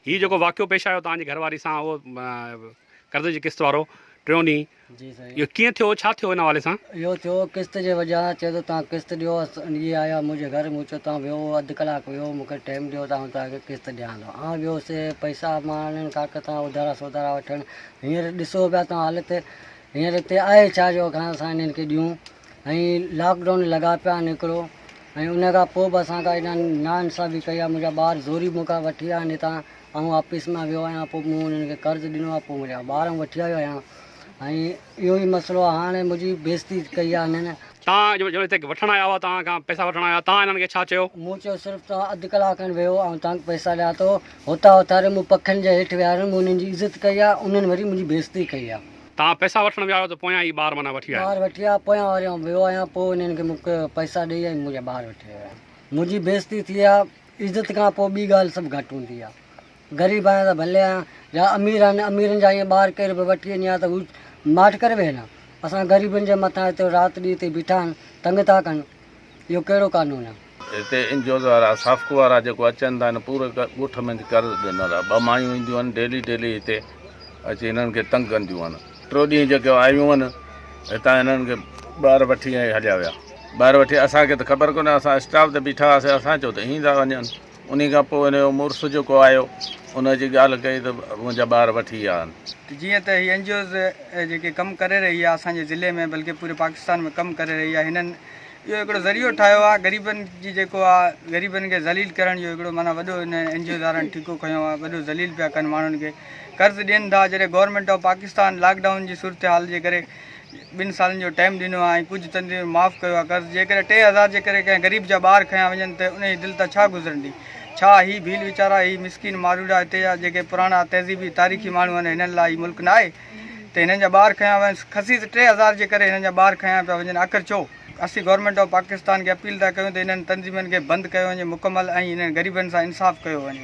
هي جيڪو واقعو پيش آيو توهان جي گهر واري سان اهو قرض جي قسط وارو ٽيون ڏينهن جي سائين. اهو ڪيئن ٿيو ڇا ٿيو ان حوالي سان؟ اهو ٿيو قسط جي وجهان چئي ٿو توهان قسط ڏيو اهي آيا منهنجي گهر مون چيو توهان ويهو اڌ ڪلاڪ ويهو مون کي ٽيم ڏيو ته آئون توهان کي قسط ڏيان ٿو آئون ويس پئسا مان انهن کان ڪٿان اڌارا سوڌارا وٺڻ هينئر ڏسو پيا توهان حالت هينئر هتي آهي ڇا جو اسان انهن کي ڏيون ۽ لاڪ ڊائون لڳا پيا آهن هڪڙو ۽ ان کان پوء به اسان کان انهن نا انصافي ڪئي آهي منهنجا ٻار زوري مون کان وٺي ويا آهن هتان آئون آفيس مان ويو آهيان پوء مون انهن کي قرض ڏنو آهي پوء منهنجا ٻار آئون وٺي آيو آهيان ۽ اهو ئي مسئلو آهي هاڻي منهنجي بيعزتي ڪئي آهي انهن. توهان جو هتي وٺڻ آيا هئا توهان کان پئسا وٺڻ آيا توهان انهن کي ڇا چيو؟ مون چيو صرف توهان اڌ ڪلاڪ کن ويهو آئون توهان کي پئسا ڏيان ٿو هتان اٿاري مون پکن جي هيٺ ويهاريو مون انهن جي عزت ڪئي آهي انهن وري منهنجي بيعزتي ڪئي آهي. توهان پئسا وٺڻ ويا آهيو ته پويان هي ٻار معنيٰ وٺي ويا ٻار آهن. وٺي آيا پويان وري آئون ويو آهيان پوء انهن کي مون کي پئسا ڏئي ۽ منهنجا ٻار وٺي ويا آهن. منهنجي بيعزتي ٿي آهي عزت کان پوء ٻي ڳالهه سڀ گهٽ هوندي آهي. غريب آهيان ته ڀلي آهيان يا امير آهن اميرن جا ائين ٻار ڪير به وٺي وڃي ها ته هو ماٺ ڪري ويهن ها. اسان غريبن جي مٿان ايترو رات ڏينهن هتي بيٺا آهن تنگ ٿا ڪن اهو ڪهڙو قانون آهي. هتي اين جي اوز وارا سافڪو وارا جيڪو اچن ٿا هن پوري ڳوٺ ۾ قرض ڏنل آهي ٻه مايون اينديون آهن ڊيلي ڊيلي هتي اچي هنن کي تنگ ڪنديون آهن ٽيو ڏينهن جيڪي آيون آهن هتان هنن کي ٻار وٺي ۽ هليا ويا ٻار وٺي اسان کي ته خبر ڪونه اسان اسٽاف تي بيٺا هئاسي اسان چيو ته هين ٿا وڃن انهي کان پوء هن جو مڙس جيڪو آيو ان اچي ڳالهه ڪئي ته منهنجا ٻار وٺي ويا آهن. ته جيئن ته هي اين جي اوز جيڪي ڪم ڪري رهي آهي اسان جي ضلعي ۾ بلڪه پوري پاڪستان ۾ ڪم ڪري رهي آهي هنن اهو هڪڙو ذريعو ٺاهيو آهي غريبن جي جيڪو آهي غريبن کي ذليل ڪرڻ جو هڪڙو معنيٰ وڏو هن اين جي اوز وارن ٺيڪو کنيو آهي وڏو ذليل پيا ڪن ماڻهن کي قرض ڏين ٿا جڏهن government of Pakistan lock down جي صورتحال جي ڪري ٻن سالن جو ٽائيم ڏنو آهي ۽ ڪجهه تنظيمن معاف ڪيو آهي قرض جيڪڏهن 3000 جي ڪري ڪنهن غريب جا ٻار کنيا وڃن ته ان جي دل تان ڇا گذرندي ڇا هي ڀيل ويچارا هي مسڪين ماروئڙا هتي جا جيڪي پراڻا تهذيبي تاريخي ماڻهو آهن هنن لاء هي ملڪ ناهي ته هنن جا ٻار کنيا وڃن خسيس 3000 جي ڪري هنن جا ٻار کنيا پيا وڃن آخر ڇو؟ اسين گورنمينٽ آف پاڪستان کي اپيل ٿا ڪيون ته انهن تنظيمن کي بند ڪيو وڃي مڪمل ۽ انهن غريبن سان انصاف ڪيو وڃي.